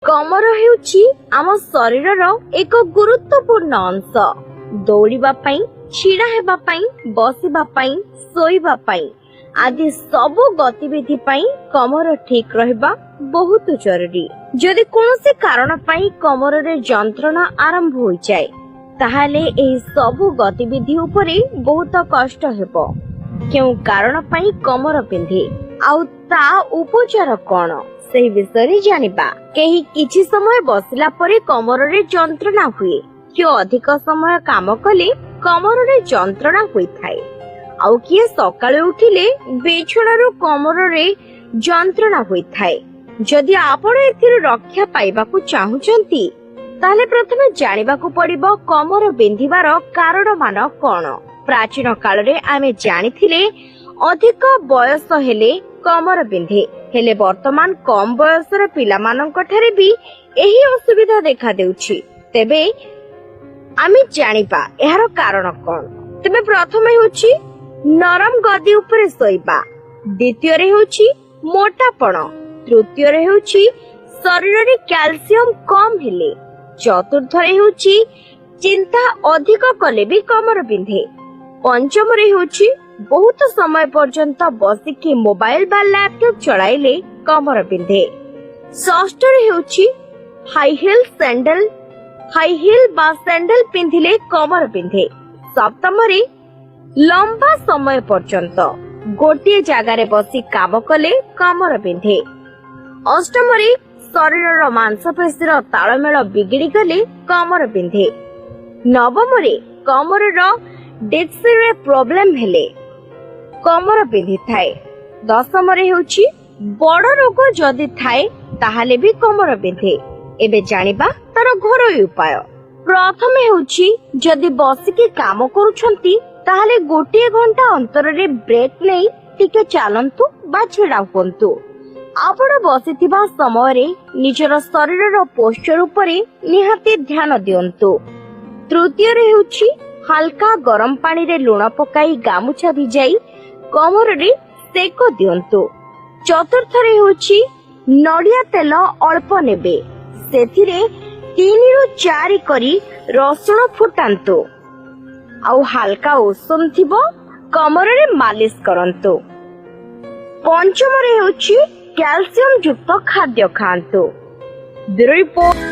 କମର ହେଉଛି ଆମ ଶରୀରର ଏକ ଗୁରୁତ୍ୱପୂର୍ଣ୍ଣ ଅଂଶ। ଦୌଡ଼ିବା ପାଇଁ, ଛିଡ଼ା ହେବା ପାଇଁ, ବସିବା ପାଇଁ, ଶୋଇବା ପାଇଁ ଆଦି ସବୁ ଗତିବିଧି ପାଇଁ କମର ଠିକ ରହିବା ବହୁତ ଜରୁରୀ। ଯଦି କୌଣସି କାରଣ ପାଇଁ କମରରେ ଯନ୍ତ୍ରଣା ଆରମ୍ଭ ହୋଇଯାଏ, ତାହେଲେ ଏହି ସବୁ ଗତିବିଧି ଉପରେ ବହୁତ କଷ୍ଟ ହେବ। କେଉଁ କାରଣ ପାଇଁ କମର ବିନ୍ଧେ ଆଉ ତା ଉପଚାର କଣ, ସେହି ବିଷୟରେ ଜାଣିବା। କେହି କିଛି ସମୟ ବସିଲା ପରେ କମରରେ ଯନ୍ତ୍ରଣା ହୁଏ, କିଏ ଅଧିକ ସମୟ କାମ କଲେ କମରରେ ଯନ୍ତ୍ରଣା ହୋଇଥାଏ, ଆଉ କିଏ ସକାଳୁ ଉଠିଲେ ବିଛଣାରୁ କମରରେ ଯନ୍ତ୍ରଣା ହୋଇଥାଏ। ଯଦି ଆପଣ ଏଥିରୁ ରକ୍ଷା ପାଇବାକୁ ଚାହୁଁଛନ୍ତି, ତାହେଲେ ପ୍ରଥମେ ଜାଣିବାକୁ ପଡିବ କମର ବିନ୍ଧିବାର କାରଣ ମାନ କଣ। ପ୍ରାଚୀନ କାଳରେ ଆମେ ଜାଣିଥିଲେ, ଅଧିକ ବୟସ ହେଲେ କମର ବିନ୍ଧେ। ହେଲେ ବର୍ତ୍ତମାନ କମ ବୟସର ପିଲାମାନଙ୍କ ଠାରେ ବି ଏହି ଅସୁବିଧା ଦେଖା ଦେଉଛି। ତେବେ ଆମେ ଜାଣିବା ଏହାର କାରଣ କଣ। ତେବେ ପ୍ରଥମେ ହେଉଛି ନରମ ଗଦି ଉପରେ ଶୋଇବା, ଦ୍ୱିତୀୟରେ ହେଉଛି ମୋଟାପଣ, ତୃତୀୟରେ ହେଉଛି ଶରୀରରେ କ୍ୟାଲସିୟମ କମ ହେଲେ, ଚତୁର୍ଥରେ ହେଉଛି ଚିନ୍ତା ଅଧିକ କଲେ ବି କମର ବିନ୍ଧେ, ପଞ୍ଚମରେ ହେଉଛି ବହୁତ ସମୟ ପର୍ଯ୍ୟନ୍ତ ବସିକି ମୋବାଇଲ ବା ଲାପଟପ୍ ଚଳାଇଲେ କମର ବିନ୍ଧେ, ଷଷ୍ଠରେ ହେଉଛି high heel sandal, high heel ବା ସ୍ୟାଣ୍ଡେଲ ପିନ୍ଧିଲେ କମର ବିନ୍ଧେ, ସପ୍ତମରେ ଲମ୍ବା ସମୟ ପର୍ଯ୍ୟନ୍ତ ଗୋଟିଏ ଜାଗାରେ ବସି କାମ କଲେ କମର ବିନ୍ଧେ, ଅଷ୍ଟମରେ ଶରୀରର ମାଂସପେଶୀର ତାଳମେଳ ବିଗିଡି ଗଲେ କମର ବିନ୍ଧେ, ନବମରେ କମରର ଡିସ୍କରେ ପ୍ରୋବ୍ଲେମ ହେଲେ କମର ବିନ୍ଧିଥାଏ, ଦଶମରେ ହେଉଛି ବଡ ରୋଗ ଯଦି ଥାଏ, ତାହେଲେ ବି କମର ବିନ୍ଧେ। ଏବେ ଜାଣିବା ତାର ଘରୋଇ ଉପାୟ। ପ୍ରଥମେ ହେଉଛି, ଯଦି ବସିକି କାମ କରୁଛନ୍ତି, ତାହେଲେ ଗୋଟିଏ ଘଣ୍ଟା ଅନ୍ତରରେ ବ୍ରେକ୍ ନେଇ ଟିକେ ଚାଲନ୍ତୁ ବା ଛିଡା ହୁଅନ୍ତୁ। ଆପଣ ବସିଥିବା ସମୟରେ ନିଜର ଶରୀରର ପୋଶ୍ଚର ଉପରେ ନିହାତି ଧ୍ୟାନ ଦିଅନ୍ତୁ। ତୃତୀୟରେ ହେଉଛି ହାଲକା ଗରମ ପାଣିରେ ଲୁଣ ପକାଇ ଗାମୁଛା ଭିଜାଇ କମରରେ ସେକ ଦିଅନ୍ତୁ। ଚତୁର୍ଥରେ ହେଉଛି ନଡିଆ ତେଲ ଅଳ୍ପ ନେବେ, ସେଥିରେ 3ରୁ 4 କରି ରସୁଣ ଫୁଟାନ୍ତୁ ଆଉ ହାଲକା ଉଷୁମ ଥିବ କମରରେ ମାଲିସ କରନ୍ତୁ। ପଞ୍ଚମରେ ହେଉଛି କ୍ୟାଲସିୟମ ଯୁକ୍ତ ଖାଦ୍ୟ ଖାଆନ୍ତୁ। Bureau report.